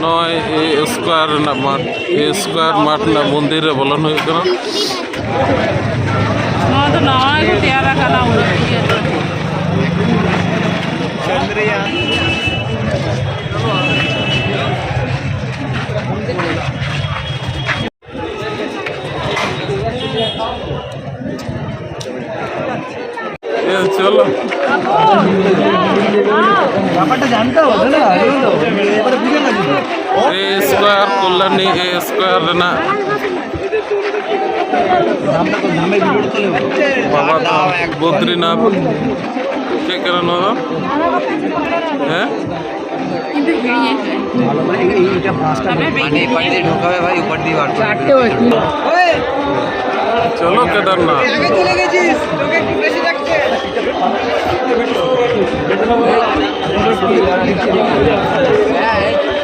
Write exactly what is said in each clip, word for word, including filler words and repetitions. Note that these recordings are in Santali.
ᱱᱚᱜᱼᱚᱭ ᱮ ᱥᱠᱚᱭᱟᱨ ᱨᱮᱱᱟᱜ ᱢᱟᱴᱷ, ᱮ ᱥᱠᱚᱭᱟᱨ ᱢᱟᱴᱷ ᱨᱮᱱᱟᱜ ᱢᱚᱱᱫᱤᱨ ᱨᱮ ᱵᱚᱞᱚᱱ ᱦᱩᱭᱩᱜ ᱠᱟᱱᱟ᱾ ᱱᱚᱣᱟ ᱫᱚ ᱱᱟᱣᱟ ᱜᱮ ᱛᱮᱭᱟᱨ ᱟᱠᱟᱱᱟ, ᱩᱱᱟᱹᱜ ᱤᱭᱟᱹ ᱫᱚ᱾ এ, চলো। ব্যাপারটা জানতে হবে না, বুঝলে তো? এবারে বুঝে না কিছু। এ স্কোয়ার কল্যাণী, এ স্কোয়ার ᱨᱮᱱᱟᱜ ᱵᱟᱵᱟ ᱫᱷᱟᱢ ᱵᱚᱫᱨᱤᱱᱟᱛᱷ᱾ ᱪᱮᱫ ᱠᱟᱱᱟ ᱱᱚᱣᱟ ᱫᱚ? ᱦᱮᱸ? কিন্তু হিরিয়ে। মানে এই, এইটা পাঁচটা। মানে এপাশ দিয়ে ঢোকাবে ভাই, ওপাশ দিয়ে বার করবে। চারটে হয়েছে। চলো কেদারনাথ। আগে চলে গেছিস, তোকে একটু বেশি লাগছে।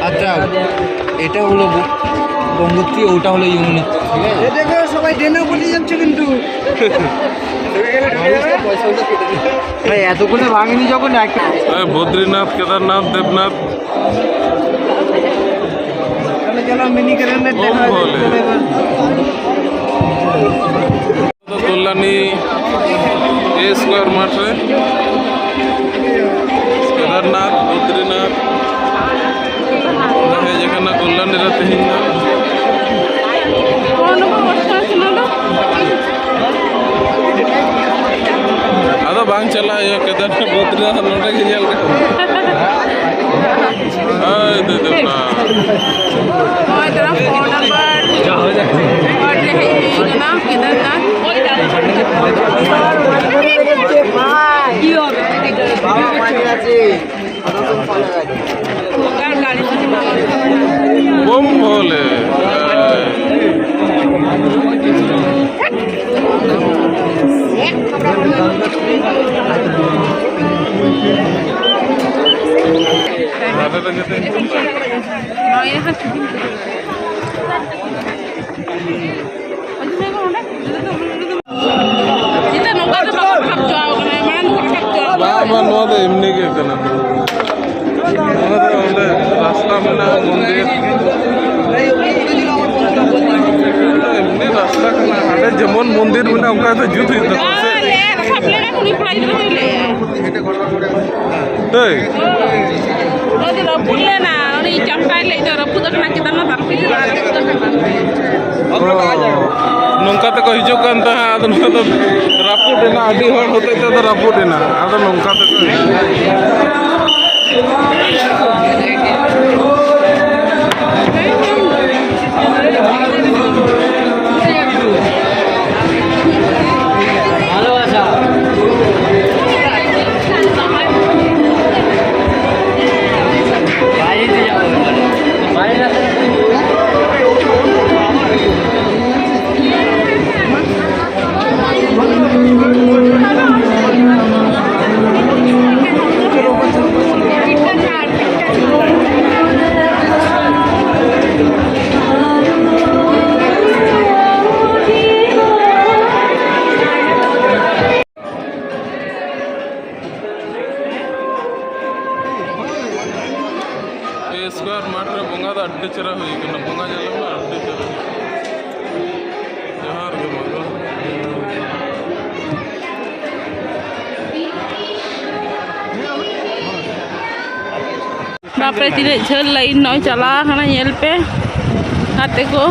আচ্ছা, এটা হলো গ-, গঙ্গোত্রী, ওটা হলো যমুনা, ঠিক আছে? এ দেখো, সবাই ড্রেনে উপরে যাচ্ছে কিন্তু। ভাই, এতক্ষণে ভাঙেনি যখন এক- হ্যাঁ, বদ্রীনাথ, কেদারনাথ, দেবনাথ। চলো, চলো, মিনি কেদারনাথ দেখা হয়ে যাবে। চলো এবার। ᱠᱚᱞᱞᱟᱱᱤ ᱮ ᱥᱠᱚᱭᱟᱨ ᱢᱟᱴᱷ ᱨᱮ ᱠᱮᱫᱟᱨᱱᱟᱛᱷ, ᱵᱚᱫᱨᱤᱱᱟᱛᱷ, ᱦᱮᱡ ᱟᱠᱟᱱᱟ ᱠᱚᱞᱞᱟᱱᱤ ᱨᱮ ᱛᱮᱦᱮᱧ ᱫᱚ᱾ ᱟᱫᱚ ᱵᱟᱝ ᱪᱟᱞᱟᱜ ᱦᱩᱭᱩᱜᱼᱟ ᱠᱮᱫᱟᱨᱱᱟᱛᱷ, ᱵᱚᱫᱨᱤᱱᱟᱛᱷ ᱱᱚᱰᱮ ᱜᱮ ᱧᱮᱞ ᱠᱟᱜ᱾ ᱦᱳᱭ, ᱫᱮ, ᱫᱮ, ᱵᱟ᱾ ᱱᱚᱜᱼᱚᱭ ᱛᱟᱨᱟ ᱯᱷᱳᱱ ᱱᱟᱢᱵᱟᱨ ᱨᱮᱠᱚᱨᱰ ᱨᱮ ᱦᱮᱡ ᱦᱩᱭ ᱠᱟᱱᱟ, ᱠᱮᱫᱟᱨᱱᱟᱛᱷ᱾ ᱵᱳᱢ ᱵᱷᱳᱞᱮ᱾ ᱡᱮᱢᱚᱱ ᱢᱚᱱᱫᱤᱨ ᱢᱮᱱᱟᱜᱼᱟ, ᱚᱱᱠᱟ ᱫᱚ ᱡᱩᱛ ᱦᱩᱭᱩᱜ ᱛᱟᱠᱚᱣᱟ ᱥᱮ? ᱦᱮᱸ, ᱞᱮ ᱨᱟᱠᱟᱵ ᱞᱮᱱᱟ ᱠᱚ, ᱩᱱᱤ ᱠᱚᱲᱟ ᱜᱤᱫᱽᱨᱟᱹ ᱫᱚᱭ ᱞᱟᱹᱭᱮᱜᱼᱟ᱾ ᱦᱳᱭ᱾ ᱦᱳᱭ᱾ ᱩᱱᱤ ᱫᱚ ᱨᱟᱹᱯᱩᱫ ᱞᱮᱱᱟ, ᱩᱱᱤ ᱪᱟᱢᱴᱟᱭ ᱞᱟᱹᱭ ᱫᱚ ᱨᱟᱹᱯᱩᱫ ᱟᱠᱟᱱᱟ, ᱪᱮᱛᱟᱱ ᱨᱮ ᱵᱟᱨ ᱯᱤᱥ ᱨᱟᱹᱯᱩᱫ ᱟᱠᱟᱱᱟ᱾ ᱚ, ᱱᱚᱝᱠᱟ ᱛᱮᱠᱚ ᱦᱤᱡᱩᱜ ᱠᱟᱱ ᱛᱟᱦᱮᱸᱫ, ᱟᱫᱚ ᱱᱚᱣᱟ ᱫᱚ ᱨᱟᱹᱯᱩᱫ ᱮᱱᱟ, ᱟᱹᱰᱤ ᱦᱚᱲ ᱦᱚᱛᱮᱡ ᱛᱮ ᱟᱫᱚ ᱨᱟᱹᱯᱩᱫ ᱮᱱᱟ, ᱟᱫᱚ ᱱᱚᱝᱠᱟ ᱛᱮᱠᱚ ᱮ ᱥᱠᱚᱭᱟᱨ ᱢᱟᱴᱷ ᱨᱮ ᱵᱚᱸᱜᱟ ᱫᱚ ᱟᱹᱰᱤ ᱪᱮᱦᱨᱟ ᱦᱩᱭ ᱠᱟᱱᱟ, ᱵᱚᱸᱜᱟ ᱧᱮᱞᱚᱜ ᱢᱟ ᱟᱹᱰᱤ ᱪᱮᱦᱨᱟ᱾ ᱡᱚᱦᱟᱨ ᱜᱮ ᱢᱟ ᱜᱚ᱾ ᱵᱟᱯᱨᱮ, ᱛᱤᱱᱟᱹᱜ ᱡᱷᱟᱹᱞ ᱞᱟᱭᱤᱱ ᱱᱚᱜᱼᱚᱭ ᱪᱟᱞᱟᱣ ᱟᱠᱟᱱᱟ, ᱧᱮᱞ ᱯᱮ ᱜᱟᱛᱮ ᱠᱚ᱾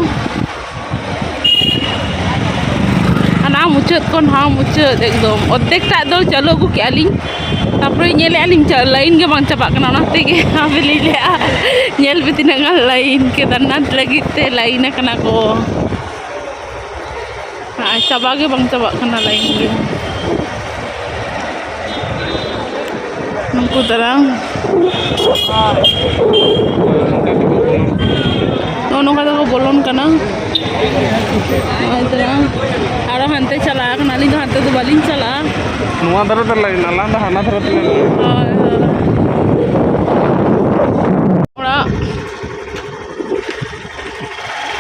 ᱦᱟᱱᱟ ᱢᱩᱪᱟᱹᱫ ᱠᱷᱚᱱ ᱱᱟᱣᱟ ᱢᱩᱪᱟᱹᱫ ᱮᱠᱫᱚᱢ ᱚᱨᱫᱷᱮᱠ ᱴᱟᱜ ᱫᱚ ᱪᱟᱹᱞᱩ ᱟᱹᱜᱩ ᱠᱮᱜᱼᱟ ᱞᱤᱧ, ᱛᱟᱨᱯᱚᱨᱮ ᱧᱮᱞᱮᱜᱼᱟ ᱞᱤᱧ ᱪᱟ-, ᱞᱟᱭᱤᱱ ᱜᱮ ᱵᱟᱝ ᱪᱟᱵᱟᱜ ᱠᱟᱱᱟ, ᱚᱱᱟ ᱛᱮᱜᱮ ᱟᱯᱮ ᱞᱤᱧ ᱞᱟᱹᱭᱮᱜᱼᱟ, ᱧᱮᱞ ᱯᱮ ᱛᱤᱱᱟᱹᱜ ᱜᱟᱱ ᱞᱟᱭᱤᱱ ᱠᱮᱫᱟᱨᱱᱟᱛᱷ ᱞᱟᱹᱜᱤᱫ ᱛᱮ ᱞᱟᱭᱤᱱ ᱟᱠᱟᱱᱟ ᱠᱚ᱾ ᱟᱨ ᱪᱟᱵᱟ ᱜᱮ ᱵᱟᱝ ᱪᱟᱵᱟᱜ ᱠᱟᱱᱟ ᱞᱟᱭᱤᱱ ᱜᱮ᱾ ᱱᱩᱠᱩ ᱛᱟᱨᱟ ᱱᱚᱜᱼᱚ ᱱᱚᱝᱠᱟ ᱛᱮᱠᱚ ᱵᱚᱞᱚᱱ ᱠᱟᱱᱟ᱾ ᱱᱚᱜᱼᱚᱭ ᱛᱟᱨᱟ ᱟᱨᱚ ᱦᱟᱱᱛᱮ ᱪᱟᱞᱟᱜ ᱠᱟᱱᱟ, ᱟᱹᱞᱤᱧ ᱫᱚ ᱦᱟᱱᱛᱮ ᱫᱚ ᱵᱟᱹᱞᱤᱧ ᱪᱟᱞᱟᱜᱼᱟ᱾ ᱱᱚᱣᱟ ᱫᱷᱟᱨᱮ ᱛᱮ ᱞᱟᱭᱤᱱ, ᱟᱞᱟᱝ ᱫᱚ ᱦᱟᱱᱟ ᱫᱷᱟᱨᱮ ᱛᱮ ᱞᱟᱭᱤᱱ᱾ ᱦᱳᱭ, ᱦᱳᱭ᱾